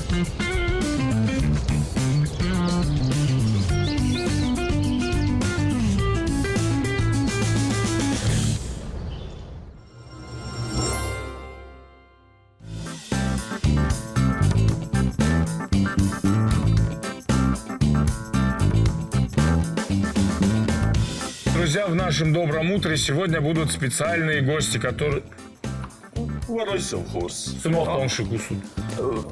Друзья, в нашем добром утре сегодня будут специальные гости, которые... Уӕрӕсеу хорз. Сымах шикусут.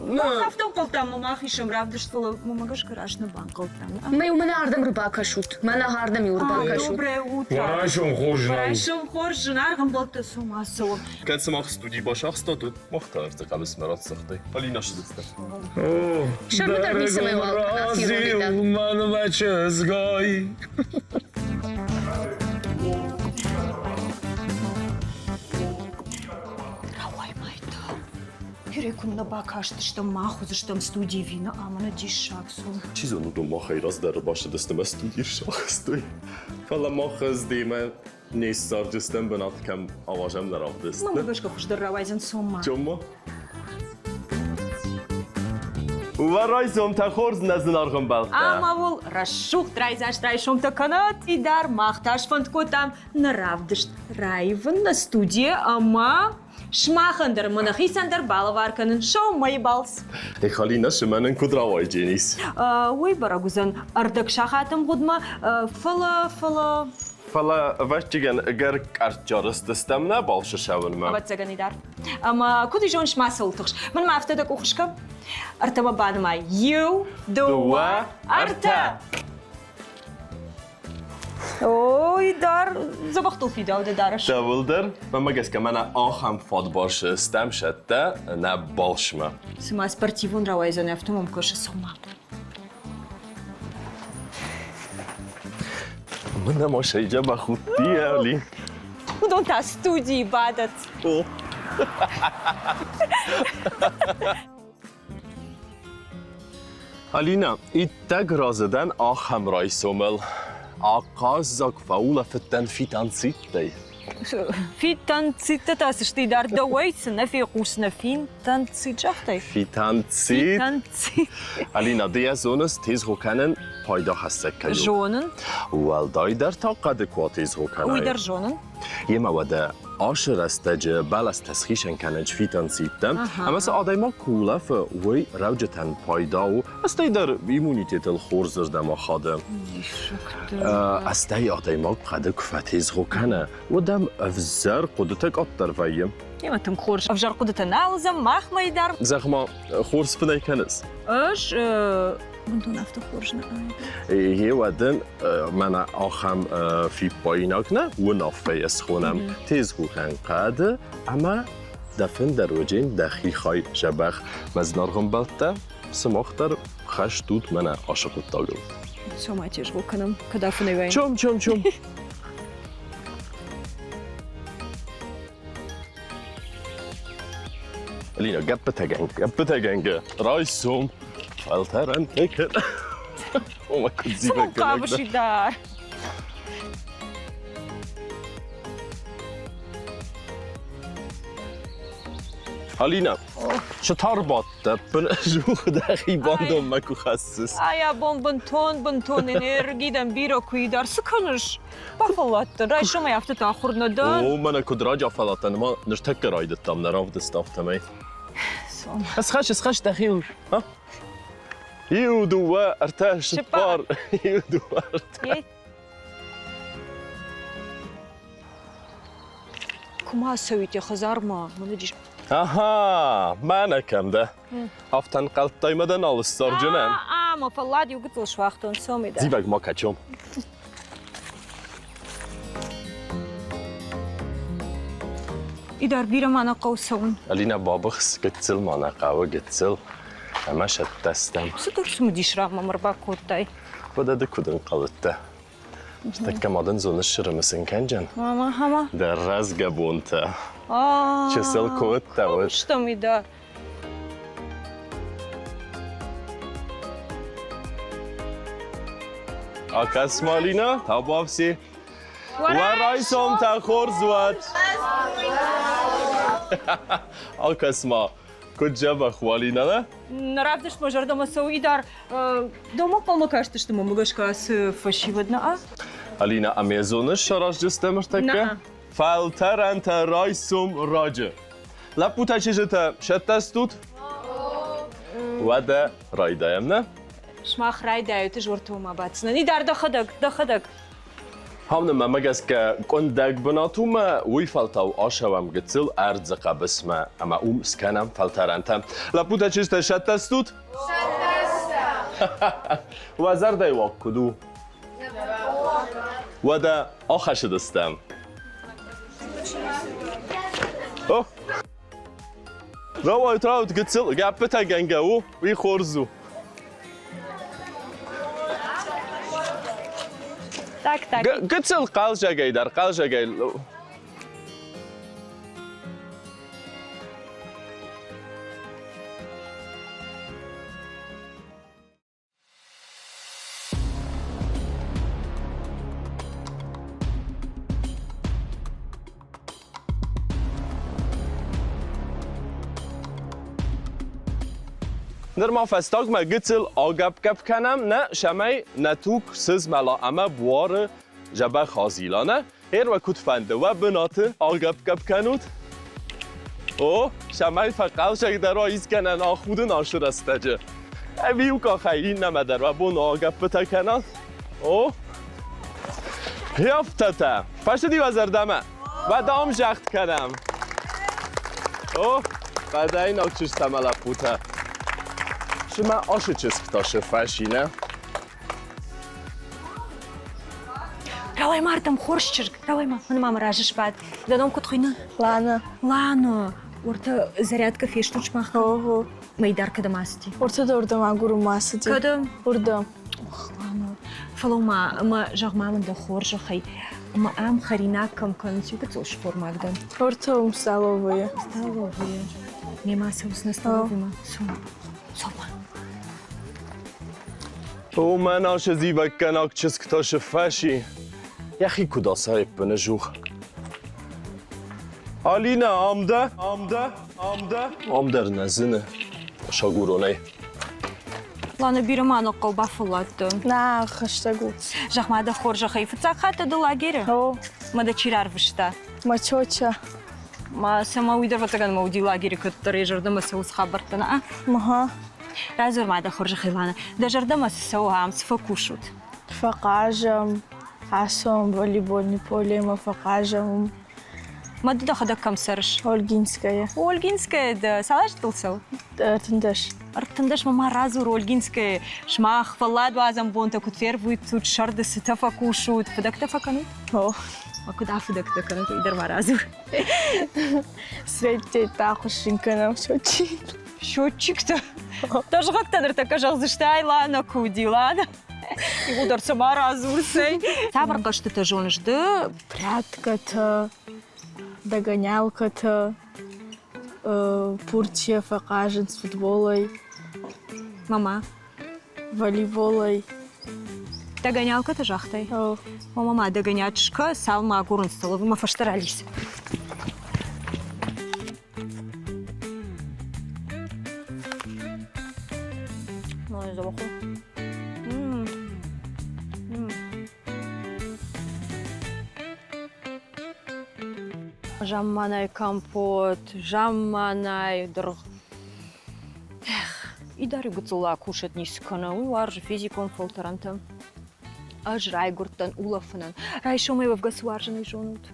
Мах афтӕ ӕнхъӕлдтам, ӕмӕ мах исӕм равдыст, фӕлӕ мӕ гӕсгӕ раст нӕ банхъӕлдтам. Мӕ уымӕн ардӕм ӕрбакӕсут. Мӕнӕ ардӕм-иу ӕрбакӕсут. Доброе утро. Уӕрӕсеу хорз нӕу. Райсом хорз, зынаргъ ӕмбӕлттӕ, цом ацӕуӕм. Кӕд сымах студийы бацахстат, уӕд мах та ӕртӕ рацагътай. Алина сдзырдта. Сӕрмӕ дӕр ницӕмӕй уал кӕнат иронидӕ. Мӕнмӕ чызгай. Рауай, Майта. Бирӕ куыннӕ бакастыстӕм, мах уыдзыстӕм студийы вина ӕмӕ нӕ диссаг цом. Чи зоны, уыдон махӕй раздӕр бацыдысты мӕ студийы сахстой. Фӕлӕ мах ӕз демӕ не ссардзыстӕм бынат, кӕм ауазӕм нӕ равдыст. Мӕнмӕ гӕсгӕ хуыздӕр рауайдзӕн цом-ма. Цом-ма. Уӕ райсомтӕ хорз, нӕ зынаргъ ӕмбӕлттӕ. Ӕмӕ уыл рӕсугъд райдзаст райсомтӕ кӕнӕд, Идар, мах та сфӕнд кодтам нӕ равдыст раивын нӕ студийӕ ӕмӕ сымахӕн дӕр ӕмӕ нӕхицӕн дӕр балӕвар кӕнын сӕумӕйы балц. Халина, цымӕ нын куыд рауайдзӕнис? Уый бӕрӕг уыдзӕн ӕрдӕг сахат ӕмгъуыдмӕ, фӕлӕ, фӕлӕ... Фӕлӕ, ӕвӕццӕгӕн, ӕгӕр къӕрццӕрыстыстӕм нӕ балцы цӕуынмӕ. Ӕвӕццӕгӕн, Идар. Ӕмӕ куыд зоныс, ма цӕуыл тыхс? Мӕнмӕ афтӕ дӕ къух скӕ. Ӕртӕмӕ банымай. Иу, дыууӕ, ӕртӕ! Ой, дӕр дзӕбӕхтыл фидауы дӕ дарӕс. Дӕуыл дӕр, мӕнмӕ гӕсгӕ, мӕнӕ ахӕм фадбарсы стӕм сӕттӕ нӕ балсмӕ. Цыма спортивон рауайдзӕн, афтӕ мӕм кӕсы цома. Мӕнӕ ма сӕйгӕ бахудти, Али. Уыдон та студийы бадӕт. О. Алина, иттӕг разы дӕн ахӕм райсомыл. Ахъаззаг фӕулӕфыдтӕн фитанциттӕй. Фитанциттӕ та цы сты дард дӕуӕй, цы нӕ фехъус, нӕ финтанцит загътай? Фитанцит. Фитанцит. Алина, ды йӕ зоныс, тезгъо кӕнын пайдахӕссӕг кӕй у. Зонын. Уӕлдайдӕр та хъӕды куы атезгъо кӕнай. Уый дӕр зонын. Емӕ уӕдӕ ашы рӕстӕджы бӕлӕстӕ схицӕн кӕнынц фитонцидтӕ, ӕмӕ сӕ адӕймаг куы улӕфы, уый рӕуджытӕн пайда у, стӕй дӕр иммунитетыл хорзырдӕм ахады. Стӕй адӕймаг хъӕды куы фӕтезгъо кӕны, уӕд ӕм ӕвзӕр хъуыдытӕ къаддӕр вӕййы. Емӕ тынг хорз ӕвзӕр хъуыдытӕ нал уыдзӕн махмӕ дӕр. Зӕгъ-ма, хорз фынӕй кӕныс? Ӕз бынтон афтӕ хорз нӕ. Гъе уӕд ын мӕнӕ ахӕм фиппаинаг нӕ уынаффӕйӕ схонӕм тезгъорӕн хъӕды ӕмӕ дӕ фендӕр уыджен дӕхи хай дзӕбӕх. Мӕ зынаргъ ӕмбӕлттӕ, сымах дӕр хӕст ут мӕнӕ ацы хъуыддагыл. Цомай тезгъо кӕнӕм, кӕд афынӕй уаин. Чом, чом, чом. Алина, гӕппытӕгӕнгӕ, гӕппытӕгӕнгӕ, райсом фӕлтӕрӕнтӕ кӕн. Ома, куыд зивӕг Цӕмӕн хъавыс дӕр? Алина, цы та рбадтӕ? Ӕппын дӕхи бандонмӕ куы хӕссыс. Ай, абон бынтон, бынтон энерги дӕм бирӕ куы и дӕр. Цы кӕныс? Бафӕлладтӕн, райсомӕй афтӕ та ахуыр нӕ дӕн. О, мӕнӕ куыд раджы афӕлладтӕн, ӕмӕ ныртӕккӕ райдыдтам нӕ равдыст афтӕмӕй. Цом. Схӕсс, схӕсс дӕхиуыл. Иу, дыууӕ, ӕртӕ, цыппар. Иу, дыууӕ, ӕртӕ. Куы ма ацӕуид йӕ хӕдзармӕ, мӕнӕ дис. Аха, мӕнӕ кӕм дӕ. Афтӕ ӕнхъӕлдтай мӕ дӕ нал ссардзынӕн. А, мӕ фӕллад иу гыццыл суагътон, цом дӕ. Зивӕг ма кӕчом. Идар, бирӕ ма нӕ хъӕуы цӕуын. Алина, бабыхс, гыццыл ма нӕ хъӕуы, гыццыл. Ӕмӕ сӕттӕ стӕм. Цыдӕр цымыдис рагъмӕ мӕ рбакодтай. Уӕдӕ ды куыд ӕнхъӕлдтӕ? Тӕккӕ ма дын зоныс сырымысын кӕнджын? Мама, хама. Дӕ рӕзгӕ бонтӕ. Чысыл куы уыдтӕ, уӕд. Стӕм Идар. Акӕс-ма, Алина, табуафси. Уӕ райсомтӕ хорз уӕд! Акӕс-ма. Куыд дзӕбӕх у, Алинӕ, нӕ? Нӕ равдыст мӕ зӕрдӕмӕ цӕуы Идар. Дӕумӕ хъӕумӕ кастысты мӕ гӕсгӕ ацы фӕсивӕд нӕ? Алинӕ, ӕмӕ зоныс сараздзыстӕм ӕртӕккӕ? Фӕлтӕрӕнтӕ райсом раджы. Лӕппутӕ, чызджытӕ, сӕттӕ стут? Уӕдӕ райдайӕм, нӕ? Сымах райдайут, ӕз уӕртӕ бацынӕн. Идар, дӕхӕдӕг, дӕхӕдӕг. Хауны гӕсгӕ къуындӕг бынат у мӕ уый фӕлтау ацӕуӕм гыццыл ӕрдзы хъӕбысмӕ ӕмӕ уым скӕнӕм фӕлтӕрӕнтӕ. Лӕппутӕ, чызджытӕ, сӕттӕ стут? Сӕттӕ Уӕ зӕрдӕйы уаг куыд у? Уӕдӕ ахӕссыдыстӕм. О! Рауайут, рауайут, гыццыл гӕппытӕгӕнгӕ у, уый хорз у. Так, так. Гыццыл хъӕлдзӕгӕй дӕр, хъӕлдзӕгӕй. Нырма фӕстагмӕ гыццыл агӕпп-гӕпп кӕнӕм, нӕ, цӕмӕй нӕ туг сызмӕла ӕмӕ буары дзӕбӕх азила, нӕ? Гъер уӕ куыд фӕнды, уӕ бынаты агӕпп-гӕпп кӕнут? О, цӕмӕй фӕхъӕлдзӕгдӕр уа искӕнӕн ахудын ацы рӕстӕджы. Ӕви иу къахӕй иннӕмӕ дӕр уӕ бон у агӕппытӕ кӕнат? О, Афтӕтӕ! Фӕцыди уӕ зӕрдӕмӕ? Уӕдӕ ам загъд кӕнӕм. О, бӕдӕйнаг чызг ӕмӕ лӕппутӕ. Цымӕ ацы чызг та цы фӕци, нӕ? Рауай ма ардӕм, хорз чызг, рауай ма, мӕн ма мӕ разы сбад. Дӕ ном куыд хуыйны? Лана. Лана. Уӕртӕ зарядкӕ фестут сымах? Ого. Мӕйдар кӕдӕм ацыди? Уӕртӕ дӕ уырдӕм агурынмӕ ацыди. Кӕдӕм? Уырдӕм. Ох, Лана, фӕлӕуу-ма, ӕмӕ зӕгъ-ма мын дӕ хорзӕхӕй, ӕмӕ ам хӕринаг кӕм кӕнынц, иу гыццыл схормаг дӕн. Уӕртӕ уым столовыйы. Столовыйы. Мемӕ цӕуыс нӕ столовыймӕ? Цом. Цом-ма. О, мӕн ацы зивӕггӕнаг чызг та цы фӕци? Йӕхи куыд асайы зух. Алинӕ, ам дӕ? Ам дӕ? Ам дӕ? Ам дӕр нӕ зыны. Сагуронӕй. Лана, бирӕ ма ныхъхъӕу бафӕлладтӕн. Нӕ, хӕстӕг у. Зӕгъ-ма дӕ хорзӕхӕй, фыццаг хатт дӕ лагеры? О. Мӕ дӕ чи рарвыста? Мӕ тетя. Ма цӕмӕ уый дӕр ӕвӕццӕгӕн мӕ уыди лагеры кӕддӕр йӕ зӕрдӕмӕ цӕуы цы хабӕрттӕ, нӕ? Мыха. Радзур ма дӕ хорзӕхӕй, Лана, дӕ зӕрдӕмӕ цы цӕуы ам, цы фӕкусут? Фӕхъазӕм, ацӕуӕм волейбольный полемӕ фӕхъазӕм. Ма ды дӕхӕдӕг кӕм цӕрыс? Ольгинская. Ольгинская дӕ цал азы дыл цӕуы? 13. 13 ма радзур Ольгинская. Сымах фӕлладуадзӕн бонтӕ куыд фервитут, сӕрды цытӕ фӕкусут, фыдӕгтӕ фӕкӕнут? О. Ма куыд афыдӕгтӕ кӕнут, уый дӕр ма радзур. Средтӕ ахуыссын кӕнӕм счетчик. Счетчиктӕ? Тӕргъӕдтӕ ныртӕккӕ зӕгъдзысты, ай Лана куы уыди, Лана. Иууылдӕр сӕ ма радзур, цӕй. Цавӕр хъӕзтытӕ зоныс ды? Пряткӕтӕ, догонялкӕтӕ, пуртийӕ фӕхъазынц футболӕй. Мама. Волейболӕй. Догонялкӕтӕ загътай? О. Мама, ма догонять скӕ, цалынмӕ агурын столовый мӕ фӕстӕ ралис. Ну, не забаху. Замманай компот, замманай дыргъ. Эх, Идары гыццыл акусӕт ницы кӕны, уый уарзы физикон фӕлтӕрӕнтӕ. Ӕз райгуырдтӕн улӕфынӕн. Райсомӕй уӕвгӕ цы уарзын, уый зонут?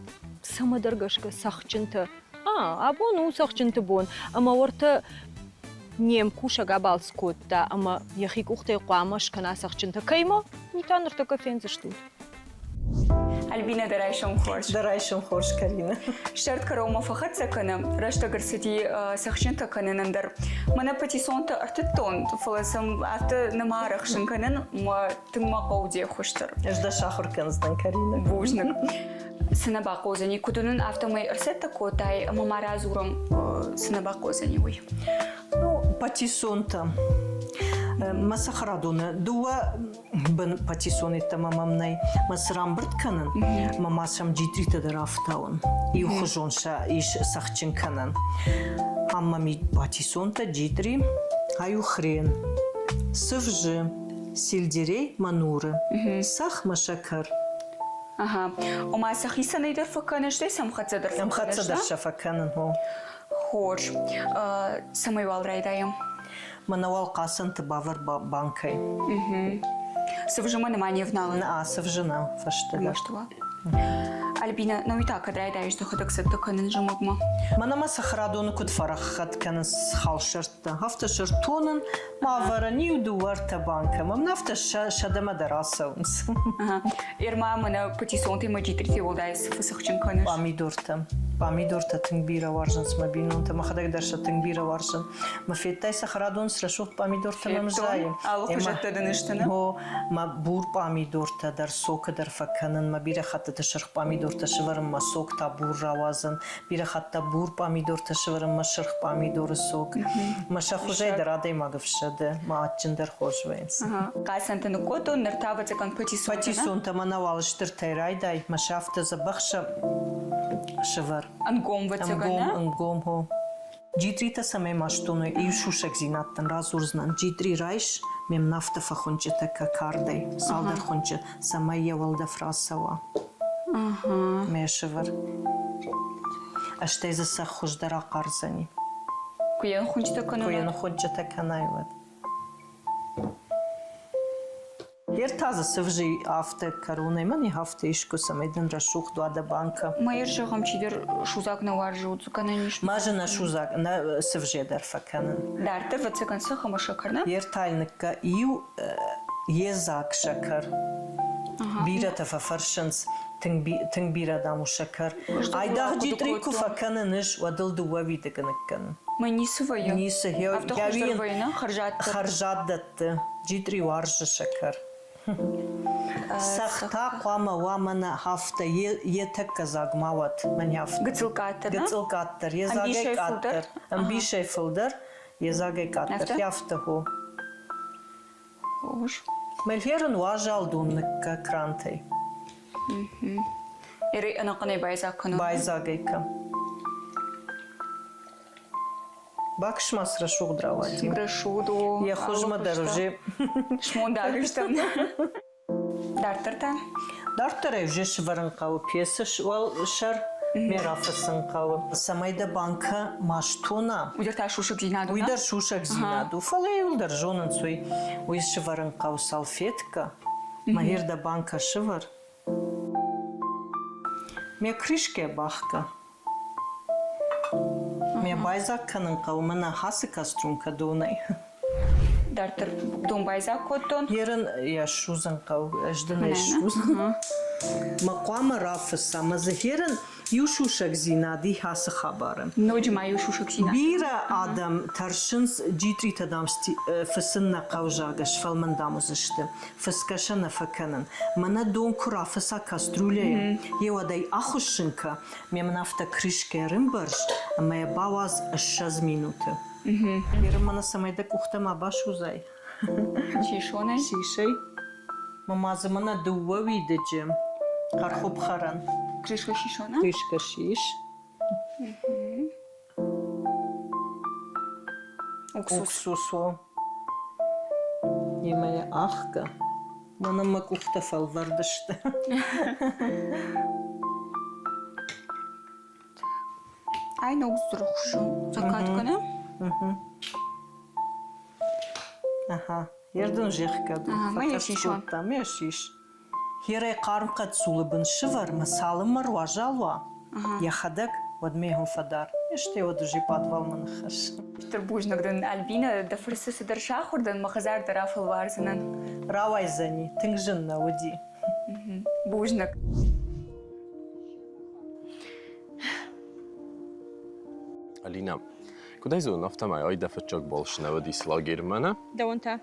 Цӕмӕдӕр гӕсгӕ цӕхджынтӕ. А, абон у цӕхджынты бон, ӕмӕ уӕртӕ не мкусӕг абалц кодта ӕмӕ йӕхи къухтӕй хъуамӕ скӕна цӕхджынтӕ. Кӕимӕ? Уый та ныртӕккӕ фендзыстут. Альбинӕ, дӕ райсом хорз. Дӕ райсом хорз, Карина. Сӕрд кӕронмӕ фӕхӕццӕ кӕны, рӕстӕг ӕрцыди цӕхджынтӕ кӕнынӕн дӕр. Мӕнӕ патиссонтӕ ӕртыдтон, фӕлӕ сӕм афтӕ нӕма арӕхсын кӕнын, мӕ тынг мӕ хъӕуы де ххуыс дӕр. Ӕз дӕ сахуыр кӕндзынӕн, Карина. Бузныг. Цы нӕ бахъӕудзӕни, куыд уынын, афтӕмӕй ӕрцӕттӕ кодтай ӕмӕ ма радзурӕм, цы нӕ бахъӕудзӕни, уый. Ну, патиссонтӕ. Мӕ цӕхӕрадоны дыууӕ бын патиссон йеддӕмӕ мӕм нӕй. Мӕ цы рамбырд кӕнын, мӕ ма сӕм джитритӕ дӕр ӕфтауын. Иухуызон сӕ ис цӕхджын кӕнӕн. Ам мӕм патиссонтӕ джитъри, ай у хрен, цывзы, сельдерей мӕ нуры, цӕхх мӕ сӕкӕр. Ага. Ома сӕ хицӕнӕй дӕр фӕкӕныс, стӕй сӕм хӕццӕ дӕр фӕкӕныс? Ӕмхӕццӕ дӕр сӕ фӕкӕнын, хо. Хорз. Цӕмӕй уал райдайӕм? Мӕнӕ уал хъацӕнты бавӕр банкӕй. Цывзымӕ нымӕ не вналын? Нӕ, цывзы нӕ, фӕстӕдӕр. Альбина, ну и та кӕд райдайыс дӕхӕдӕг цӕттӕ кӕнын зымӕгмӕ? Мӕнӕ ма цӕхӕрадоны куыд фӕрӕххӕтт кӕнынц халсӕрттӕ, афтӕ сӕртонын ма ӕвӕрӕн иу, дыууӕ, ӕртӕ банкӕ. Мӕн афтӕ сӕдӕмӕ дӕр ацӕуынц. Ерма мӕнӕ патиссонтӕ ӕмӕ джитритӕ уӕлдай цы фӕцӕхджын кӕныс? Пъамидортӕ. Пъамидортӕ тынг бирӕ уарзынц мӕ бинонтӕ. Мӕхӕдӕг дӕр сӕ тынг бирӕ уарзын. Мӕ федтай цӕхӕрадон цы рӕсугъд пъамидортӕ мӕм зайы. Алыхуызӕттӕ дын сты, нӕ? О, мӕ бур пъамидортӕ дӕр сокы дӕр фӕкӕнын, мӕ бирӕ хӕттыты сырх пъамидортӕ сывӕрын, мӕ сок та бур рауадзын. Бирӕ хатт та бур пъамидортӕ сывӕрын, мӕ сырх пъамидоры сок. Мӕ сӕ хуызӕй дӕр адӕймаг ӕфсӕды, мӕ адджын дӕр хорз вӕййынц. Хъацӕнтӕ ныккодтон, ныр та ӕвӕццӕгӕн патиссонтӕ. Патиссонтӕ мӕнӕ уал стыртӕй райдай, мӕ сӕ афтӕ дзӕбӕх сӕ сывӕр. Ӕнгом, ӕвӕццӕгӕн, Ӕнгом, ӕнгом, хо. Джитъритӕ цӕмӕй ма стоной, иу сусӕгдзинад дын радзурдзынӕн. Джитъри райс, ме мнафтӕ фӕхуынчъытӕ кӕ кардӕй, цалдӕр хуынчъы, цӕмӕй йӕ уӕлдӕф рацӕуа. Мӕ сывӕр. Стӕй дзы цӕхх хуыздӕр ахъардзӕни. Куы йӕ ныххуынчъытӕ кӕнон? Куы йӕ ныххуынчъытӕ кӕнай, уӕд. Ӕртӕ дзы цывзы афтӕ кӕронӕй мӕн афтӕ искуы, цӕмӕй дын рӕсугъд уа дӕ банкӕ. Ма йӕ зӕгъӕм, чидӕр судзаг нӕ уарзы, уыцы кӕнӕн ис? Ма дзы нӕ судзаг, нӕ цывзӕ дӕр фӕкӕнын. Дарддӕр ӕвӕццӕгӕн цӕхх ӕмӕ сӕкӕр, нӕ? Йе ртӕй ныккӕ иу йедзаг сӕкӕр. Бирӕтӕ фӕфӕрсынц, тынг бирӕ, дам, у сӕкӕр. Айдагъ джитъри куы фӕкӕнын ис, уӕд ыл дыууӕ уидыгы ныккӕнын. Мӕ ницы вӕййы? Ницы. Афтӕ хуыздӕр вӕййы, нӕ? Хӕрзаддӕр. Хӕрзаддӕр Джитъри уарзы сӕкӕр. Цӕхх та хъуамӕ уа мӕнӕ афтӕ, йе тӕккӕ дзаг ма уӕд, мӕнӕ афтӕ. Гыццыл къаддӕр, Гыццыл къаддӕр, йе дзагӕй къаддӕр. Ӕмбисӕй фылдӕр, йе дзагӕй къаддӕр. Афтӕ хо. Хорз. Мельхерын уазал дон ныккӕ крантӕй. Эрей ӕнӕхъӕнӕй байдзаг кӕнон. Байдзаг ӕй кӕн. Бакс-ма цы рӕсугъд рауади. Рӕсугъд у. Йӕ хуызмӕ дӕр уже. Смондаг стӕм. Дарддӕр та? Дарддӕр ӕй уже сывӕрын хъӕуы пьесы сӕр, ме рафыссын хъӕуы. Цӕмӕй дӕ банкӕ ма стона. Уый дӕр та сусӕгдзинад у. Уый дӕр сусӕгдзинад у, фӕлӕ иуылдӕр зонынц уый. Уый сывӕрын хъӕуы салфеткӕ. Мӕ дӕ банкӕ сывӕр. Ме крышкӕ бахгӕ. Ме байдзаг кӕнын хъӕуы мӕнӕ ацы кастрюлькӕ донӕй. Дарддӕр дон байдзаг кодтон. Ерын йӕ ссудзын хъӕуы, ӕз дын ӕй ссудзын. Мӕ хъуамӕ рафысса, мӕ дзы херын иу сусӕгдзинад и ацы хабары. Ноджы ма иу сусӕгдзинад. Бирӕ адӕм тӕрсынц, джитъритӕ, дам, фыцын нӕ хъӕуы, зӕгъгӕ, сфӕлмӕн, дам, уыдзысты. Фысгӕ сӕ нӕ фӕкӕнын. Мӕнӕ дон куы рафыца кастрюляйы, йе уӕд ӕй ахуыссын кӕ, ме мын афтӕ крышкӕ ӕрӕмбӕрз ӕмӕ йӕ бауадз 20 минуты. Ерын мӕнӕ цӕмӕй дӕ къухтӕ ма басудзай. Сисонӕй? Сисӕй. Мӕ ма дзы мӕнӕ дыууӕ уидыджы хъӕрхуыпхӕрӕн. Крышка сисона? Крышка сис. Уксус. Уксус, о. Йемӕ йӕ ӕхгӕ. Мӕнӕн мӕ къухтӕ фӕлвӕрд сты. Ай ног рухс у. Закат кӕны? Аха. Ердын зӕхгӕд у. Фӕтӕрс кодта. Ме сис. Херӕй хъарм хъӕццулы бын сывӕр мӕ цалынмӕ руазал уа, йӕхӕдӕг, уӕдмӕ йын фӕдар. Стӕй уӕд уже пъадвалмӕ ныххӕсс. Стыр бузныг дын, Альбинӕ, дӕ фӕрцы цыдӕр сахуыр дӕн, мӕ хӕдзар дӕр афӕлвардзынӕн. Рауайдзӕни, тынг зын нӕ уыди. Бузныг. Алина, куыд ӕй зонын, афтӕмӕй ай дӕ фыццаг балц нӕ уыдис лагермӕ, нӕ? Дӕуӕн та?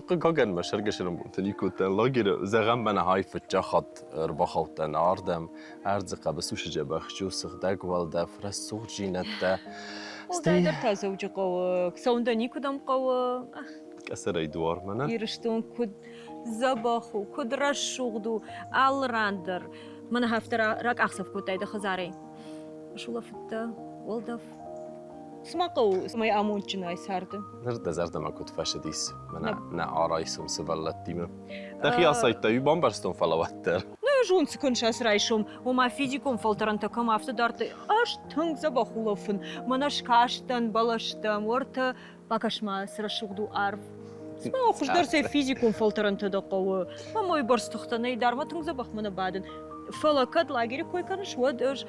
Хъыгагӕн, мӕ сӕргӕсӕрӕнбонты никуы уыдтӕн лагеры. Зӕгъӕм, мӕнӕ ай фыццаг хатт ӕрбахаудтӕн ардӕм. Ӕрдзы хъӕбыс усы дзӕбӕх сыгъдӕг уӕлдӕф, рӕсугъддзинӕдтӕ. Уӕлдайдӕр та Дзӕуджыхъӕуы цӕуын дӕ никуыдӕм хъӕуы. Къӕсӕрӕй дуармӕ, нӕ? Ирыстон куыд дзӕбӕх у, куыд рӕсугъд у, алы ран дӕр. Мӕнӕ афтӕ ракъахдзӕф кодтай дӕ хӕдзарӕй. Сулӕфыдтӕ, уӕлдӕф. Цы ма хъӕуы, цӕмӕй амондджынӕй царды? Ныр дӕ зӕрдӕмӕ куыд фӕцыдис, мӕнӕ нӕ арайсом сывӕллӕттимӕ. Дӕхи асайдтай, уый бамбӕрстон, фӕлӕ уӕддӕр. Нӕ зон, цы кӕныс ацы райсом. Ома физикон фӕлтӕрӕнтӕ кӕм афтӕ дардтой. Ӕз тынг дзӕбӕх улӕфын. Мӕнӕ скастӕн бӕлӕстӕм, уӕртӕ бакӕс-ма, цы рӕсугъд у арв. Цыма хуыздӕр цӕй физикон фӕлтӕрӕнтӕ дӕ хъӕуы. Мӕм уыйбӕрц тыхтӕ нӕй дӕр мӕ тынг дзӕбӕх мӕнӕ бадын. Фӕлӕ кӕд лагеры кой кӕныс, уӕд ӕз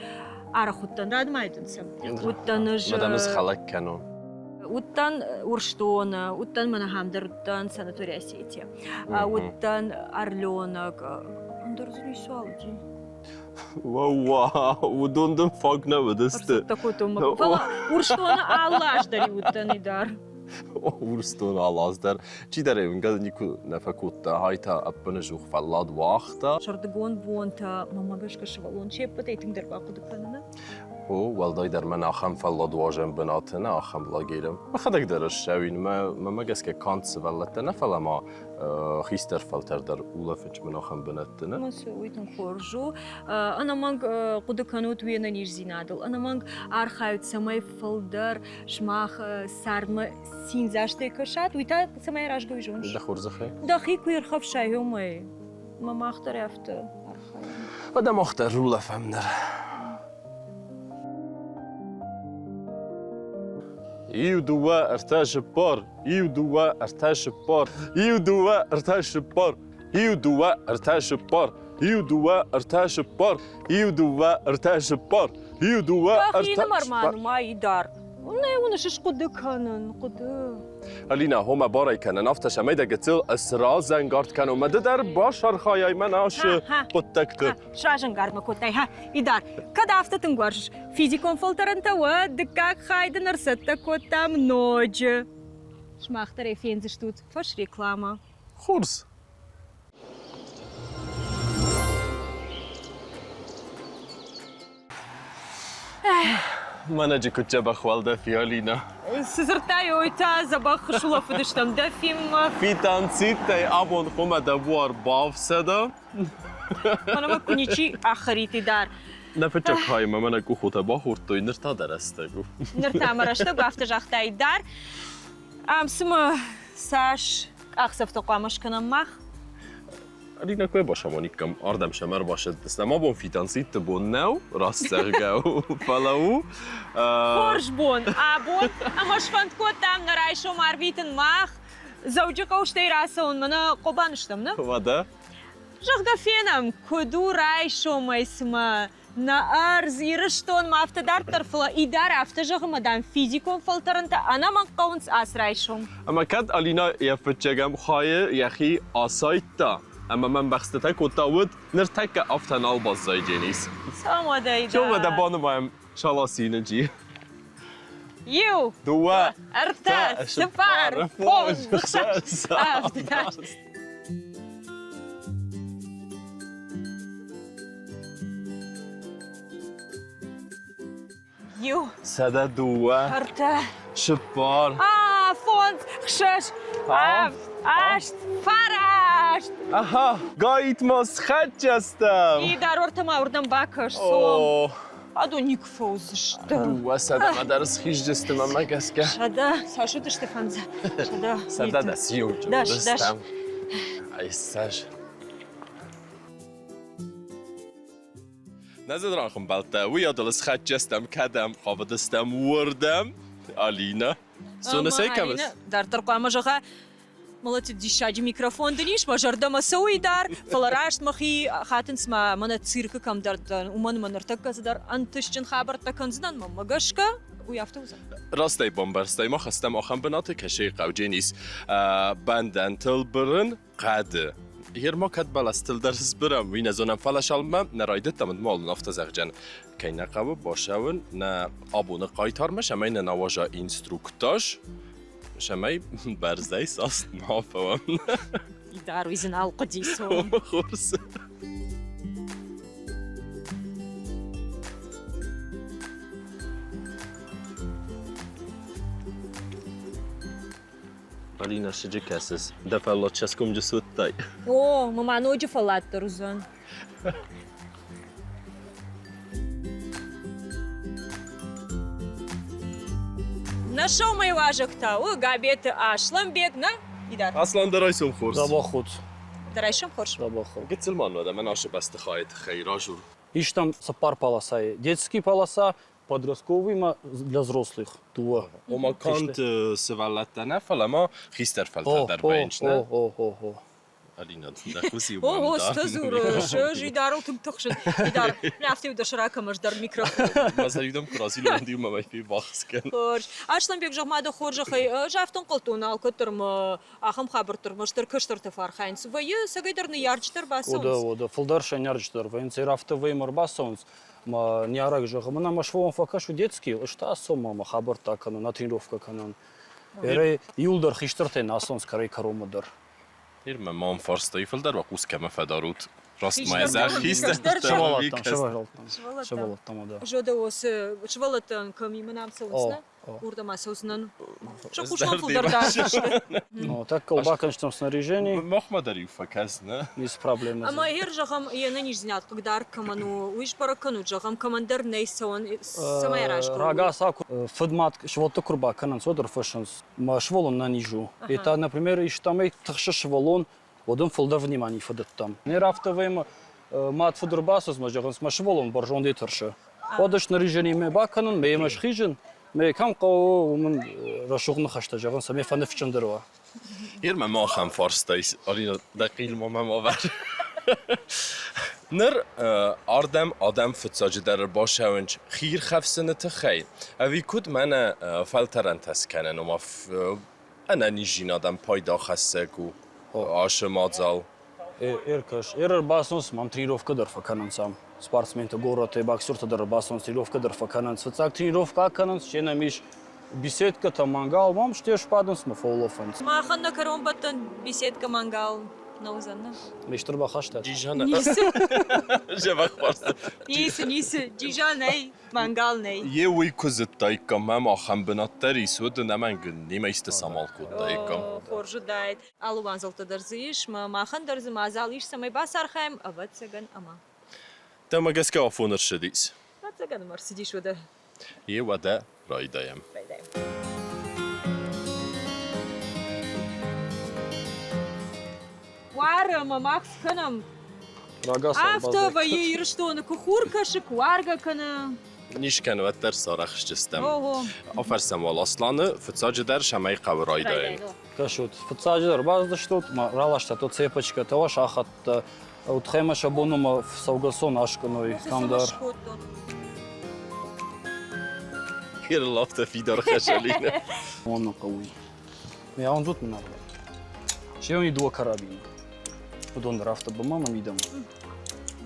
арӕх уыдтӕн, радмӕ дын сӕ. Уыдтӕн ӕз. Мадам ӕз хӕлӕг кӕнон. Уыдтӕн Урсдоны, уыдтӕн мӕнӕ ахӕм дӕр уыдтӕн санаторий Осетия. Уыдтӕн Орленок. Ӕндӕр дзы ницуал уыди. Уӕууа, уыдон дын фаг нӕ уыдысты. Ӕрцӕттӕ кодтон мӕ. Фӕлӕ Урсдоны алы аз дӕр уыдтӕн дӕр. Урсдоны алы аз дӕр. Чидӕр ӕй уынгӕ никуы нӕ фӕкодта, хай та ӕппынӕдзух фӕллад уагъта. Сӕрдыгон бонтӕ мӕмӕ гӕсгӕ сывӕллон се ппӕтӕй тынгдӕр бахъуыды кӕныны. О, уӕлдайдӕр мӕн ахӕм фӕлладуарзӕн бынаты нӕ, ахӕм лагеры. Мӕхӕдӕг дӕр ссӕуин, мӕ гӕсгӕ канд сывӕллӕттӕ нӕ, фӕлӕ ма хистӕр фӕлтӕр дӕр улӕфынч мын ахӕм бынӕтты нӕ. Уый тынг хорз у. Ӕнӕмӕнг хъуыды кӕнут уе нӕниздзинадыл, ӕнӕмӕнг архайут, цӕмӕй фылдӕр сымах цардмӕ циндзастӕй кӕсат, уый та цӕмӕй аразгӕ уый зоныс? Дӕ хорзӕхӕй. Дӕхи куы ирхӕфсай, уымӕй. Мӕ мах дӕр афтӕ архайӕм. Уӕдӕ мах дӕр улӕфӕм ныр. Иу, дыууӕ, ӕртӕ, цыппар. Иу, дыууӕ, ӕртӕ, цыппар. Иу, дыууӕ, ӕртӕ, цыппар. Иу, дыууӕ, ӕртӕ, цыппар. Иу, дыууӕ, ӕртӕ, цыппар. Иу, дыууӕ, ӕртӕ, цыппар. Иу, дыууӕ, ӕртӕ, Дӕхинымӕр ма нымай дӕр. Нӕ уыныс, хъуыды кӕнын, хъуыды. Алина, хомӕ барӕй кӕнын, афтӕ цӕмӕй дӕ гыццыл сразӕнгард кӕнон, мӕ ды дӕр бацархайай мӕн ацы хъуыддӕгты. Сразӕнгард мӕ кодтай, ха, Идар. Кӕд афтӕ тынг уарзыс физикон фӕлтӕрӕнтӕ, уӕд дыккаг хай дын ӕрцӕттӕ кодтам ноджы. Сымах дӕр ӕй фендзыстут фӕсрекламӕ. Хорз. Мӕнӕджы куыд дзӕбӕх уӕлдӕф и, Алинӕ. Цы дзырдтай, ой та дзӕбӕх сулӕфыдыстӕм дӕ фильммӕ. Фитонцидтӕй абон хъуымӕ дӕ буар бафсӕда. Мӕнӕ мӕ куы ничи ахӕрити дӕр. Нӕ фыццаг хаймӕ мӕнӕ къухотӕ бахордтой, ныр та дӕ рӕстӕг у. Ныр та мӕ рӕстӕг у, афтӕ загътай дӕр. Ам цымӕ цас къахдзӕфтӕ хъуамӕ скӕнӕм мах? Алинӕ куы басамониккам, ардӕм сӕм ӕрбасӕттыс. Нӕм абон фитонцидты бон нӕу, раст зӕгъгӕ у, фӕлӕ у. Хорз бон абон, ӕмӕ сфӕнд кодтам нӕ райсом арвитын мах. Дзӕуджыхъӕу стӕй рацӕуын мӕнӕ Хъобан стӕм, нӕ? Уӕдӕ? Зӕгъгӕ, фенӕм, куыд у райсомӕй цымӕ нӕ ӕрдз, Ирыстонмӕ афтӕ дарддӕр, фӕлӕ Идар афтӕ зӕгъы, мӕ, дам, физикон фӕлтӕрӕнтӕ ӕнӕмӕнг хъӕуынц ацы райсом. Ӕмӕ кӕд Алинӕ йӕ фыццӕгӕм хайы йӕхи асайдта ӕмӕ мӕм бӕхстытӕ кодта, уӕд ныртӕккӕ афтӕ нал баззайдзӕнис. Цӕм уӕдӕ, Идар. Цӕм уӕдӕ банымайӕм Шаласиныджи. Иу, дыууӕ, ӕртӕ, цыппар, фондз, хсӕз, авд. Иу. 102. Ӕртӕ. Цыппар. Фондз, хсӕз, авд, аст, фараст. Аха, гайд-ма схӕццӕ стӕм. Идар, уӕртӕ ма уырдӕм бакӕс, цом. Адон никуы фӕуыдзысты. 200-мӕ дӕр схиздзысты мӕнмӕ гӕсгӕ. 100, цас уыдысты фӕндза? 100. 110 иу. Дӕс, дӕс. Ай, цас. Нӕ зӕрдӕ ӕмбӕлттӕ, уый адыл схӕццӕ стӕм, кӕдӕм хъавыдыстӕм, уырдӕм. Алинӕ, Сонасӕй кӕм ис? Дарддӕр хъуамӕ зӕгъа, Мӕлӕты диссаджы микрофон дын ис, мӕ зӕрдӕмӕ цӕуы дӕр, фӕлӕ раст мӕхи хатынц ма мӕнӕ циркы кӕмдӕр дӕн, уымӕн мӕ ныртӕккӕ цыдӕр ӕнтыстджын хабӕрттӕ кӕндзынӕн, мӕнмӕ гӕсгӕ, уый афтӕ уыдзӕн. Раст ӕй бамбӕрстай, мах стӕм ахӕм бынаты, кӕсӕй хъауджын ис бӕндӕнтыл бырын хъӕды. Гъер ма кӕд бӕлӕстыл дӕр сбырӕм, уый нӕ зонӕм, фӕлӕ цалынмӕ нӕ райдыдтам, уӕдмӕ уал афтӕ зӕгъдзӕн, кӕй нӕ хъӕуы бацӕуын нӕ абоны хъайтармӕ, цӕмӕй нӕ науаза инструктаж, цӕмӕй бӕрзӕй саст ма фӕуӕм. Идар, уый дзы нал хъуыди цом. Хорз. Алина, сыджы кӕсыс? Дӕ фӕллад цӕсгомджы суыдтай? О, мӕ ма ноджы фӕлладдӕр уыдзӕн. Нӕ сӕумӕйы уазӕг та у Габеты Аслӕнбег, нӕ, Идар? Аслан, дӕ райсом хорз. Дзӕбӕх ут. Дӕ райсом хорз. Дзӕбӕх у. Гыццыл ма нуӕд ӕмӕ нашы бӕстыхайы тыххӕй ражур. Ис там цыппар полосайы. Детский полоса, подростковый ма для взрослых дыууӕ. Ома канд сывӕллӕттӕ нӕ, фӕлӕ ма хистӕр фӕлтӕр дӕр вӕййынц, нӕ? О, о, о, о. Алина, дӕ хъус-иу О, о, цы дзурыс? Ӕз Идарыл тынг тыхсын. Идар, афтӕ дӕ сракӕм ӕз дӕр микрофон. Мӕ сӕр-иу куы разилон, уӕд-иу мӕ мӕхи бахсгӕн. Хорз. Аслӕнбег, зӕгъ-ма дӕ хорзӕхӕй, ӕз афтӕ ӕнхъӕлдтон, алкӕддӕр мӕ ахӕм хабӕртты ӕрмӕстдӕр кӕстӕртӕ фӕархайынц. Вӕййы, цӕгӕйдӕр ныййарджытӕ ӕрбацӕуынц? О, да, о, да. Фылдӕр сӕ ныййарджытӕ дӕр вӕййынц. Афтӕ вӕййы ӕрбацӕуынц. Мӕ ныййарӕг зӕгъы, мӕнӕ мӕ сывӕллон фӕкӕсы детский, ӕз та ацӕуын мӕ хабӕрттӕ кӕнон, на тренировкӕ кӕнон. Эрӕй иуылдӕр хистӕртӕй нӕ ацӕуынц кӕрӕй-кӕронмӕ дӕр. Ныр мӕ мам фарстайы фылдӕр уӕ хъус кӕмӕ фӕдарут? Раст ма зӕгъ, хистӕртӕ. Сывӕллӕттӕм, сывӕллӕттӕм. Сывӕллӕттӕм, да. Жода осы сывӕллӕттӕн кӕм имӕ нӕм цӕуынц, нӕ? Уырдӕм ацӕудзынӕн. Сӕ хъусмӕ фылдӕр дардзысты. Так бакӕнстӕм снаряжение. Махмӕ дӕр-иу фӕкӕс, нӕ? Ницы проблемӕ. Ӕмӕ гъер, зӕгъӕм, йе нӕниздзинад хъыгдард кӕмӕн у, уый сбӕрӕг кӕнут, зӕгъӕм, кӕмӕндӕр нӕй цӕуӕн, цӕмӕй аразгӕ у? Рагацау фыдмад сывӕллӕтты куы рбакӕнынц, уӕд ӕрфыссынц, мӕ сывӕллон нӕниз у. Это, например, истӕмӕй тыхсы сывӕллон, уӕд ын фылдӕр внимание фӕдӕттӕм. Не рафтӕвӕймӕ мад фыд ӕрбацыд, мӕ зӕгъынц, мӕ сывӕллон бӕрзондӕй тӕрсы. Уӕд ӕз снаряжениемӕ бакӕнын, мӕ йемӕ схизын, мӕ кӕм хъӕуы, уым ын рӕсугъд ныхӕстӕ зӕгъын, цӕмӕй фӕныфсджындӕр уа. Ир мӕ ахӕм фарста ис, Алина, дӕ хъилма мӕм авӕр. Ныр ардӕм адӕм фыццаджыдӕр ӕрбацӕуынц хиирхӕфсыны тыххӕй, ӕви куыд мӕнӕ фӕлтӕрӕнтӕ скӕнын, ома ӕнӕниздзинадӕн пайда хӕссӕг у ацы мадзал? Ӕркӕс, ӕрбацӕуынц мӕм тренировкӕ дӕр фӕкӕнынц ам. Спортсментӕ горӕтӕй, боксертӕ дӕр ӕрбацӕуынц, тренировкӕ дӕр фӕкӕнынц. Фыццаг тренировкӕ акӕнынц, се нӕм ис беседкӕтӕ, мангал, мӕм сте сбадынц мӕ фӕулӕфынц. Махӕн нӕ кӕронбӕттӕн беседкӕ мангал нӕ уыдзӕн, нӕ? Мистер бахаста. Джижана. Зӕбӕх фарста. Ницы, ницы. Джижа нӕй, мангал нӕй. Е уый куы зыдтаиккам, мӕм ахӕм бынат дӕр ис, уӕд ын ӕнӕмӕнг немӕ исты самал кодтаиккам. Хорз уыдаид. Алы уанзӕлттӕ дӕр дзы ис, мӕ махӕн дӕр дзы мадзал ис, цӕмӕй бацархайӕм, ӕвӕццӕгӕн, ӕмӕ. Дӕмӕ гӕсгӕ афон ӕрцыдис? Ӕвӕццӕгӕн ӕмӕ ӕрцыдис уӕдӕ. Е уӕдӕ райдайӕм. Райдайӕм. Уары ӕмӕ мах скӕнӕм. Афтӕ вӕййы Ирыстоны, куы хур кӕсы, куы уаргӕ кӕны. Низ кӕны, уӕддӕр сарӕхсджыстӕм. Афӕрсӕм уал Асланы, фыццаджыдӕр цӕмӕй хъӕуы райдайын. Кӕсут, фыццаджыдӕр бацыдыстут, раластат цепочкӕтӕ, уӕ сахӕттӕ, Утхӕмӕ сӕ бонумӕ цӕугӕсон аскъуыной кӕмдӕр. Кирловты фидар хӕсалина. Он хъӕуй. Мӕ мын аргъ. Сеуни дыууӕ карабины. Уыдон дӕр афтӕ бынмӕ мӕ мидӕмӕ.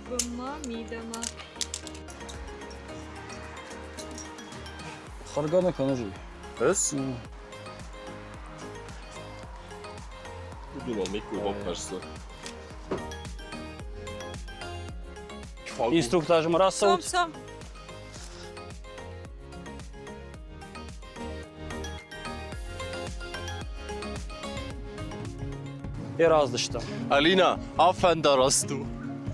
Бынмӕ, мидӕмӕ. Хӕргӕ нӕ кӕныс уый? Ӕз? Уыдон миккой баппӕрстой. Инструктажмӕ рацӕут. Цом, цом. Ераздыстӕм. Алина, афӕндараст у.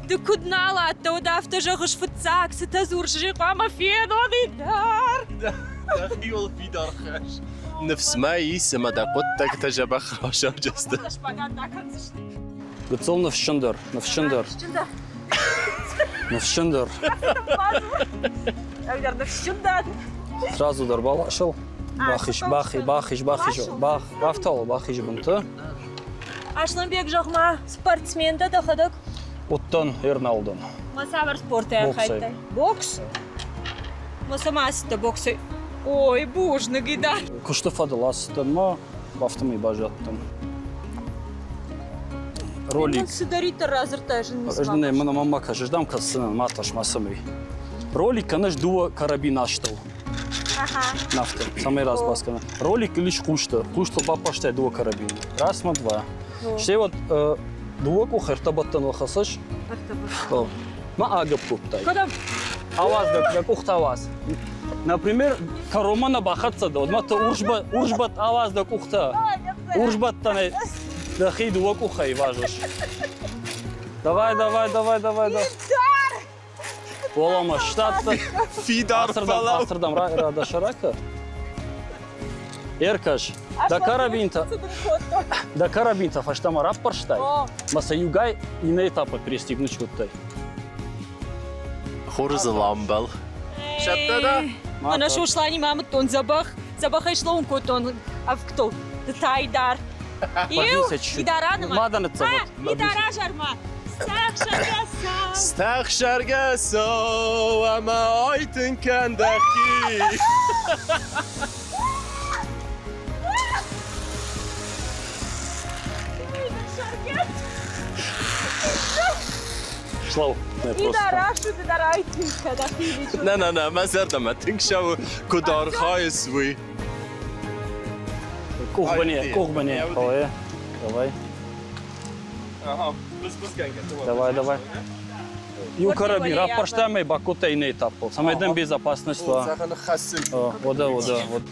Ды куыд нал адтӕ, уӕд афтӕ зӕгъыс фыццаг, цытӕ дзурыс, хъуамӕ фенон дӕр. Дӕхиуыл фидар хӕс. Ныфс мӕ ис, ӕмӕ дӕ хъуыддӕгтӕ дзӕбӕх расаджысты. Гыццыл ныфсджындӕр, ныфсджындӕр. Ныфсджындӕр. Ӕгӕр ныфсджындӕр. Сразу дӕр баласыл. Бахиз, бахиз, бахиз, бахиз, бах, бафтауыл бахиз бынты. Асланбег, зӕгъ-ма, спортсмен дӕ дӕхӕдӕг? Уыдтӕн, ӕрналдӕн. Ма цавӕр спортӕй архайдтай? Бокс? Ма цӕмӕ ацыдтӕ боксӕй? Ой, бузныг, Идар. Куысты фӕдыл ацыдтӕн ма, афтӕмӕй баззадтӕн. Ролик. Цыдӕриддӕр радзырдтай, зын Ӕз дын ӕй мӕнӕ ма кӕс, ӕз дӕм кӕсдзынӕн, ма тӕрс, ма цӕмӕй. Ролик кӕныс дыууӕ карабин астӕу. Нафтӕ, цӕмӕй разбас кӕна. Ролик ис хъусты. Хъустыл баппӕрстай дыууӕ карабины. Раз ма два. Стӕй вот дыууӕ къухы ӕртӕ бӕттӕныл хӕцыс. Ма агӕпп кодтай. Кӕдӕм? Ауадз дӕ, дӕ къухтӕ ауадз. Например, кӕронмӕ нӕ бахӕццӕ дӕ, уӕдмӕ ты урсбӕт ауадз дӕ къухтӕ. Урсбӕттӕнӕй дӕхи дыууӕ къухӕй вазыс. Давай, давай, давай, давай, давай. Уӕлӕмӕ сдӕтты. Фидар фӕлӕу. Ацырдӕм радӕ сӕракы. Ӕркӕс, дӕ карабинтӕ, дӕ карабинтӕ фӕстӕмӕ раппӕрстай, мӕ сӕ иугай иннӕ этапы пристегнуть кодтай. Хорз ыл амбӕл. Сӕттӕ дӕ? Мӕнӕ Сосланимӕ амыдтон дзӕбӕх, дзӕбӕхӕй слӕууын кодтон ӕвгтыл. Тай дӕр. Иу, идараны Ма дӕ ныццӕвӕд. Идаразӕрмӕ. Стӕхсӕргӕ цӕу ӕмӕ айтынг кӕн дӕхи. Слава. На, на, на, мӕ зӕрдӕмӕ тынг цӕуы, куыд архайыс, уый. Къухбыне, къухбыне, давай. Давай. Давай, давай. Иу карабин раппӕрста ӕмӕ бакодта иннӕ этапыл, цӕмӕй дӕм безопасность уа. Ода, ода, вот.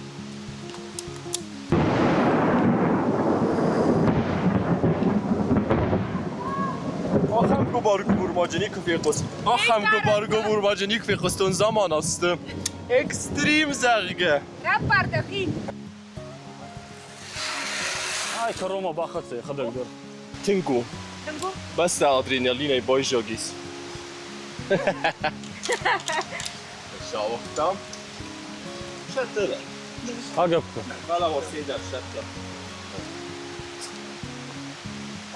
Ахӕм гуыбар-гуыбур ма джы никуы фехъуыст. Ахӕм гуыбар-гуыбур ма джы никуы фехъуыстон заманасты. Экстрим, зӕгъгӕ. Раппар дӕхи. Ай, кӕронмӕ бахӕццӕ йӕхӕдӕг дӕр. Тынг у. Тынг у? Бӕстӕ адреналинӕй байзаг ис. Сауыгътам. Сӕттӕ Агӕппы. Фӕлӕ Арсен сӕттӕ.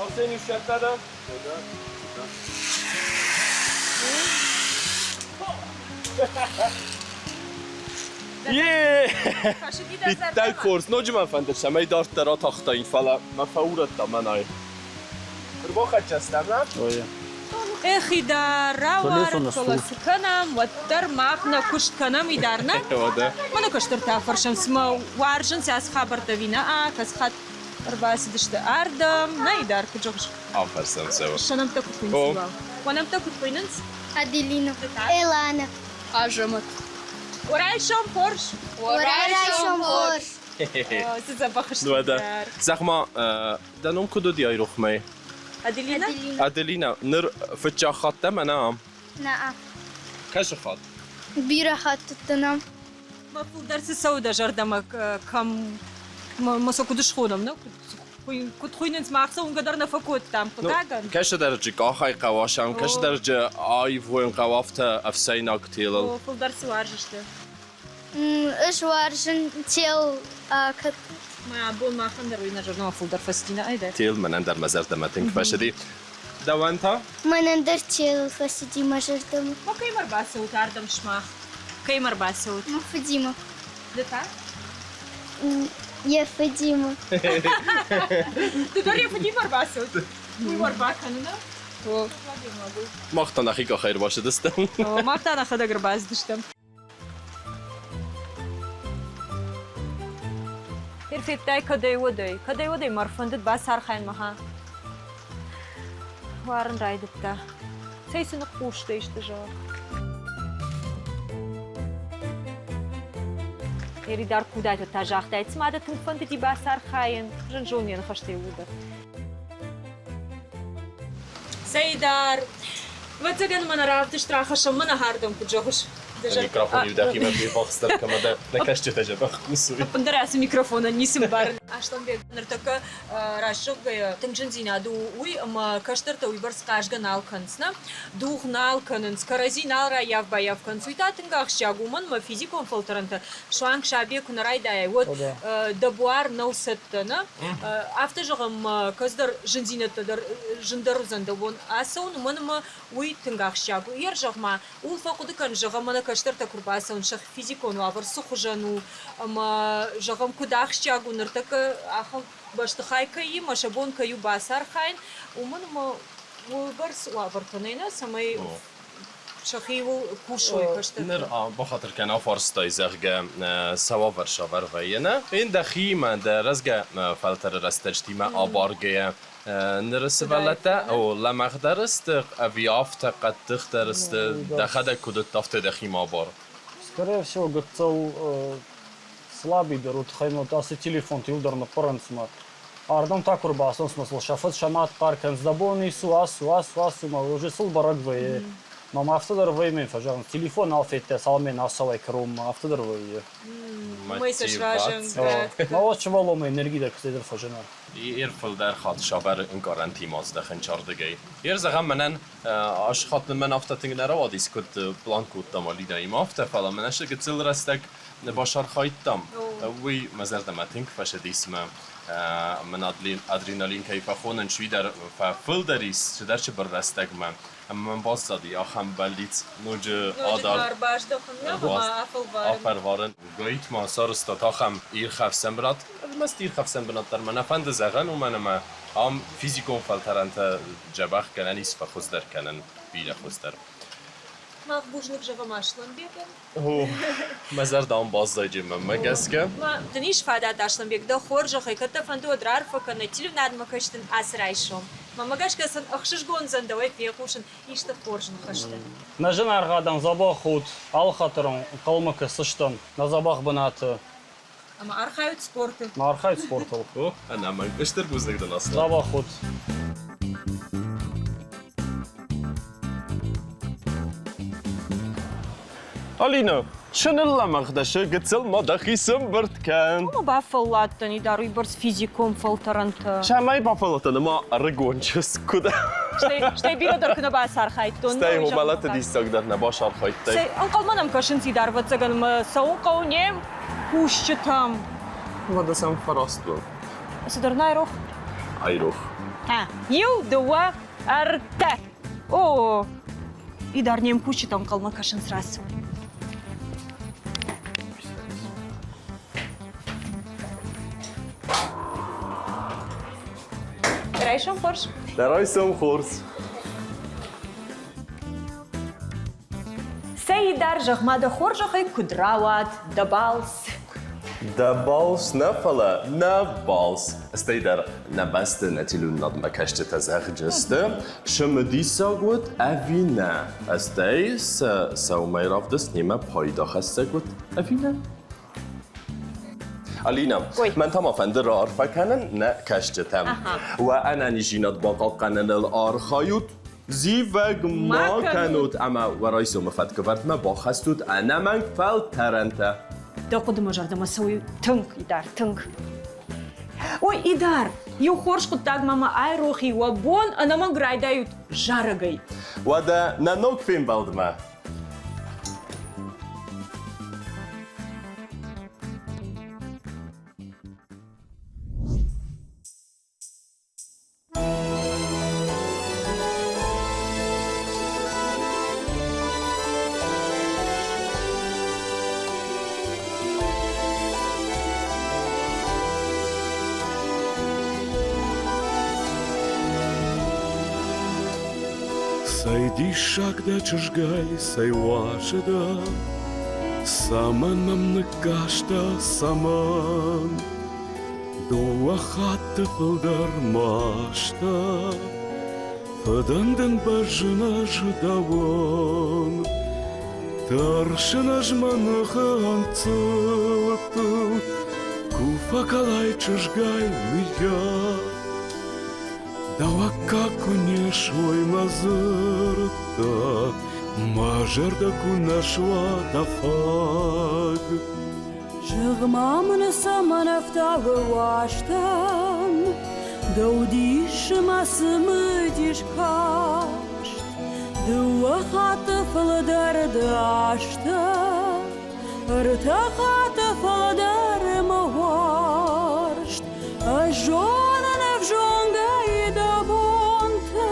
Арсен сӕттӕ дӕ? Йе! Иттӕг хорз. Ноджы мӕ фӕнды, цӕмӕй дарддӕр атахтаин, фӕлӕ мӕ фӕурӕдта мӕнӕй. Ӕрбахӕццӕ стӕм, нӕ? Эх, Идар, рауарӕд, фӕлӕ цы кӕнӕм, уӕддӕр мах нӕ куыст кӕнӕм, Идар, нӕ? Мӕнӕ кӕстӕртӕ фӕрсӕм, цымӕ уарзынц ацы хабӕрттӕ ӕви нӕ? Кӕцы хатт ӕрбацыдысты ардӕм? Нӕ, Идар, куыд зӕгъыс? Афӕрсӕм цӕуы. Сӕ нӕмттӕ куыд хуыйнынц? Уӕ нӕмттӕ куыд хуыйнынц? Аделина. Элана. Азӕмӕт. Райсом хорз! Райсом хорз! Цы дзӕбӕх сты. Уӕдӕ, зӕгъ-ма, дӕ ном куыд уыди айрохмӕ? Аделина? Аделина, ныр фыццаг хатт дӕ мӕнӕ ам? Нӕ. Кӕсы хатт? Бирӕ хӕттыты нӕм. Мӕ фылдӕр цы цӕуы дӕ зӕрдӕмӕ, кӕм ма сӕ куыд схонӕм, нӕ? Куыд хуыйнынц, мах сӕ уынгӕ дӕр нӕ фӕкодтам, хъыгагӕн. Кӕсыдӕрджы къахӕй хъӕуасӕм, кӕсыдӕрджы аивгъуыйын хъӕуы афтӕ ӕфсӕйнаг телыл. Фылдӕр цы уарзыс ды? Ӕз уарзын тел акӕт. Мӕ абон махӕн дӕр уый нӕ зӕрдӕмӕ фылдӕр фӕцыди, нӕ айдӕ? Тел мӕнӕн дӕр мӕ зӕрдӕмӕ тынг фӕцыди. Дӕуӕн та? Мӕнӕн дӕр тел фӕцыди мӕ зӕрдӕмӕ. Ма кӕм ӕрбацӕут ардӕм сымах? Кӕм ӕрбацӕут? Мӕ фыдимӕ. Ды та? Йӕ фыдимӕ. Ды дӕр йӕ фыдимӕ ӕрбацӕут? Уый ӕрбакӕныны? Мах та нӕхи къахӕй ӕрбацыдыстӕм. Мах та нӕхӕдӕг ӕрбацыдыстӕм. Перфектай кӕдӕй-уӕдӕй, кӕдӕй-уӕдӕй мӕ ӕрфӕндыд бацархайын мӕ Уарын райдыдта. Цӕй цы ныхъхъустӕ исты зӕгъ. Эридар кудайты та загътай, цыма дӕ тынг фӕндыди бацархайын. Зын зон йӕ ныхӕстӕ иууылдӕр. Цӕйдӕр, ӕвӕццӕгӕн мӕнӕ равдыст рахӕссӕм, мӕнӕ хӕрдӕм куыд зӕгъыс. Микрофон-иу дӕхимӕ бифахстдӕр кӕмӕ дӕ нӕ кӕсджытӕ дзӕбӕх кусой. Ӕппындӕр ацы микрофонӕн ницы мбарын. Асланбег, ныртӕккӕ рӕсугъдгӕйӕ тынг зындзинад у уый, ӕмӕ кӕстӕртӕ уыйбӕрц хъазгӕ нал кӕнынц, нӕ? Дугъ нал кӕнынц, кӕрӕдзи нал раййаф-баййаф кӕнынц. Уый та тынг ахсджиаг у, уымӕн ӕмӕ физикон фӕлтӕрӕнтӕ суанг сабийӕ куы нӕ райдайай, уӕд дӕ буар нӕу цӕттӕ, нӕ? Афтӕ зӕгъӕм, кӕцыдӕр зындзинӕдтӕ дӕр зындӕр уыдзӕн дӕ бон ацӕуын, уымӕн ӕмӕ уый тынг ахсджиаг у. Йе рзӕгъ-ма, ууыл фӕхъуыды кӕн, зӕгъӕм, мӕнӕ кӕстӕртӕ куы рбацӕуынц, сӕ физикон уавӕр цы хуызӕн у, ӕмӕ, зӕгъӕм, куыд ахсджиаг у ныртӕккӕ ахӕм бӕстыхай кӕй и, ӕмӕ сӕ бон кӕй у бацархайын, уымӕн ӕмӕ уыйбӕрц уавӕртӕ нӕй, нӕ, цӕмӕй сӕхиуыл кусой кӕстӕртӕ. Ныр бахатыр кӕн, афарстай, зӕгъгӕ, сӕ уавӕр савӕр вӕййы, нӕ? Ин дӕхиимӕ, дӕ рӕзгӕ фӕлтӕры рӕстӕджытимӕ абаргӕйӕ, ныры сывӕллӕттӕ о, лӕмӕгъдӕр сты ӕви афтӕ хъӕддыхдӕр сты, дӕхӕдӕг куыд уыдтӕ, афтӕ дӕхимӕ абар? Скорее всего, гыццыл слабыйдӕр у тыххӕй вот ацы телефонты иу дӕр ныппырынц мӕ. Ардӕм та куы рбацӕуынц мӕ сыл сӕ фыд сӕ мад хъӕр кӕнынц, дӕ бон ису, ацу, ацу, ацу, мӕ уже сыл бӕрӕг вӕййы. Мӕм афтӕ дӕр вӕййы, мӕ фӕзӕгъынц, телефон нал федтай, цалынмӕ нӕ ацӕуай кӕронмӕ, афтӕ дӕр вӕййы. Уымӕй сӕ сразӕнгард. Ма уӕд сывӕллонмӕ энерги дӕр куыцӕйдӕр фӕзына. Ир фылдӕр хатт сӕвӕры ӕнкъарӕнтимӕ аздӕхын чардыгӕй. Ир зӕгъӕм, мӕнӕн ас хатт мӕн афтӕ тынг нӕ рауадис, куыд план кодтам Алинӕимӕ афтӕ, фӕлӕ мӕнӕ цы гыццыл рӕстӕг бацархайдтам, уый мӕ зӕрдӕмӕ тынг фӕцыдис мӕ мӕн адреналин кӕй фӕхонынц, уый дӕр фӕфылдӕр ис цыдӕр цыбыр рӕстӕгмӕ. Ӕмӕ мӕм баззади ахӕм бӕллиц ноджы адард афӕлварын. Гайт-ма сарӕзтат ахӕм ирхӕфсӕн бынат. Ӕрмӕст ирхӕфсӕн бынат дӕр мӕ нӕ фӕнды зӕгъын, уымӕн ӕмӕ ам физикон фӕлтӕрӕнтӕ дзӕбӕх гӕнӕн ис фӕхуыздӕр кӕнын, бирӕ хуыздӕр. Мах бузныг зӕгъӕм Аслӕнбегӕн. О, мӕ зӕрдӕ ам баззайди мӕнмӕ гӕсгӕ. Дын ис фадат, Аслӕнбег, дӕ хорзӕхӕй, кӕд дӕ фӕнды, уӕд раарфӕ кӕнай телеуынадмӕ кӕсдын ацы райсом. Мӕнмӕ гӕсгӕ сын ӕхсызгон уыдзӕн дӕуӕй фехъусын исты хорз ныхӕстӕ. Нӕ зынаргъ адӕм дзӕбӕх ут, алы хатт дӕр ӕнхъӕлмӕ кӕсдзыстӕм нӕ дзӕбӕх бынаты. Ӕмӕ архайут спорты. Ма архайут спортыл. О, ӕнӕмӕнг. Стыр бузныг дын, Аслан. Дзӕбӕх ут. Алина, цы ныллӕмӕгъ дӕ сы гыццыл ма дӕхи сымбырд кӕн. Ма бафӕлладтӕн и дӕр уыйбӕрц физикон фӕлтӕрӕнтӕ. Цӕмӕй бафӕлладтӕн ӕма ӕрыгон чызг куыд? Стӕй, стӕй бирӕ дӕр куы нӕ бацархайдтон. Стӕй мӕлӕты диссаг дӕр нӕ бацархайдтай. Цӕй, ӕнхъӕлмӕ нӕм кӕсынц идар, ӕвӕццӕгӕн мӕ цӕуын хъӕуы не кусджытӕм. Уӕдӕ сӕм фӕраст уӕм. Цыдӕр нӕ айрох? Айрох. Иу, дыууӕ, ӕртӕ. О, Идар не мкусджытӕм ӕнхъӕлмӕ кӕсынц рацу. Райсом хорз. Райсом хорз. Цӕй, Идар, зӕгъ-ма дӕ хорзӕхӕй, куыд рауад дӕ балц? Дӕ балц нӕ, фӕлӕ нӕ балц. Стӕй дӕр нӕ бӕсты нӕ телеуынынадмӕ кӕсджытӕ зӕгъджысты, цымыдисаг уыд ӕви нӕ, стӕй сӕ сӕумӕй равдыст немӕ пайдахӕссӕг уыд ӕви нӕ. Алина, мӕн та ма фӕнды раарфӕ кӕнын нӕ кӕсджытӕм. Уӕ ӕнӕниздзинад бахъахъхъӕныныл архайут, зивӕг ма кӕнут ӕмӕ уӕ райсомы фӕткӕвӕрдмӕ бахӕссут ӕнӕмӕнг фӕлтӕрӕнтӕ. Дӕ хъуыдымӕ зӕрдӕмӕ цӕуы тынг, Идар, тынг. Ой, Идар, иу хорз хъуыддагмӕ мӕ айрох и, уӕ бон ӕнӕмӕнг райдайут зарӕгӕй. Уӕдӕ нӕ ног фембӕлдмӕ! Цӕй диссаг дӕ чызгай, цӕй уазы дӕ, Цӕмӕн мӕм ныккастӕ, цӕмӕн? Дыууӕ хатты фылдӕр маста, Фыдӕн дын бӕззын ӕз дӕуӕн. Тӕрсын ӕз мӕ ныхы ӕнцъылдтыл, Ку фӕкӕлай чызгай, мыййаг. Дӕу аккаг куы не суой мӕ дзырдтӕ, Мӕ зӕрдӕ куы нӕ суа дӕ фаг. Зӕгъ-ма мын, цӕмӕн ӕфтауы уастӕн Дӕу дисы мӕ цымыдис каст? Дыууӕ хатты фылдӕр ды азтӕ, Ӕртӕ хатты фылдӕр мӕ уарзт. Ӕз зонын ӕвзонгӕй дӕ бонтӕ,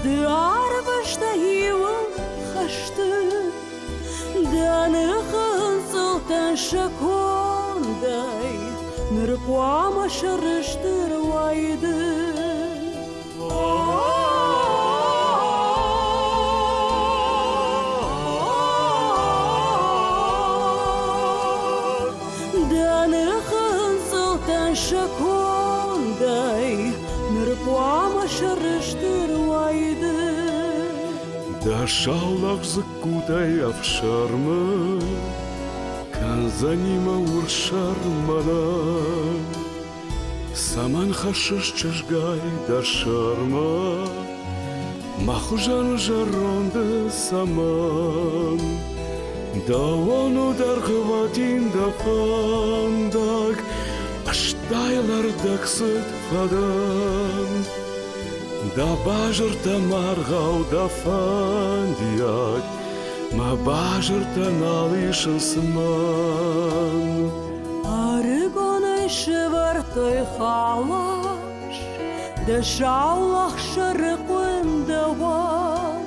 Ды арвыстай иуыл хӕсты. Дӕ ныхы ӕнцъылдтӕн сӕ кондӕй, Ныр хъуамӕ сӕрыстыр уай ды. Дӕ ныхы ӕнцъылдтӕн сӕ кондӕй, Ныр хъуамӕ сӕрыстыр уай ды. Дӕ саулох дзыккутӕй ӕфсӕрмы Кӕндзӕни мӕ урссӕр мӕнӕн. Цӕмӕн хӕссыс чызгай дӕ сӕрмӕ? Мӕ хуызӕн зӕронды цӕмӕн? Дӕуӕн у дӕргъвӕтин дӕ фӕндаг, Ӕстайыл ӕрдӕгцыд фӕдӕн. Дӕ базыртӕ маргъау дӕ фӕндиаг, Мӕ базыртӕ нал исынц мӕн. Ӕрыгонӕй сӕвӕрдтой халас, Дӕ саулох сӕрыхъуын дӕуӕн,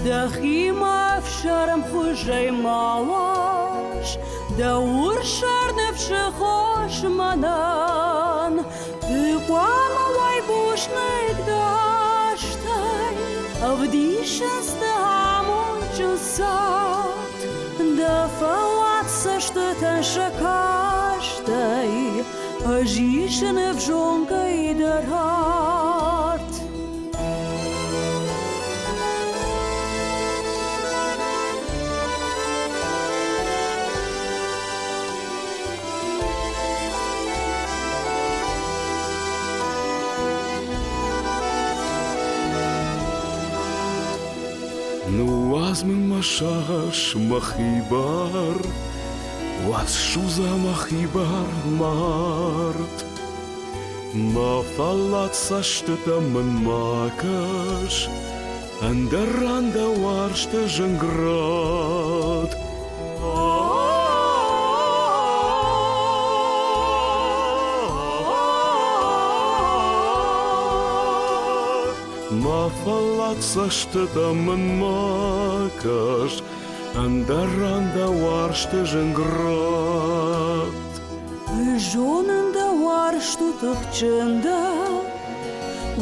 Дӕхимӕ ӕфсӕрмхуызӕй ма лас, Дӕ урссӕр ныфсы хос мӕнӕн. Ды хъуамӕ уай бузныг дӕ азтӕй, Ӕвдисынц дӕ амондджын цард. Дӕ фӕллад цӕстытӕн сӕ кастӕй Ӕз исын ӕвзонгӕй дӕр арт. Ныууадз мын мӕ сагъӕс мӕхи бар, Уадз судза мӕхи бар мард. Мӕ фӕллад цӕстытӕ мын ма кӕс, Ӕндӕр ран дӕ уарзты зынград. Мӕ фӕллад цӕстытӕ мын ма кӕс, Ӕндӕр ран дӕ уарзты зынград. Зонын дӕ уарзт у тыхджындӕр,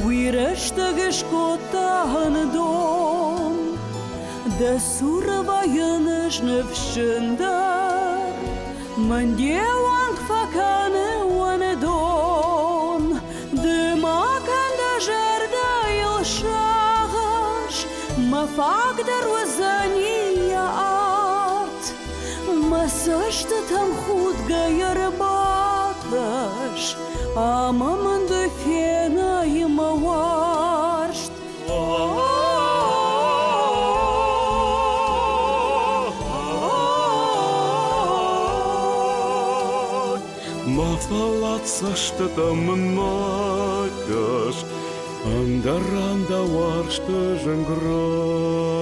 Уый рӕстӕг ыскодта ӕндон. Дӕ цуры вӕййын ӕз ныфсджындӕр, Мӕн де уӕнг фӕкӕны уӕндон. Ды ма кӕн дӕ зӕрдӕйыл сагъӕс, Мӕ фаг дӕр уыдзӕни йӕ арт. Мӕ цӕстытӕм худгӕйӕ рбакӕс, Ӕмӕ мын ды фенай мӕ уарзт. Мӕ фӕллад цӕстытӕ мын ма кӕс, Ӕндӕр ран дӕ уарзты зынград.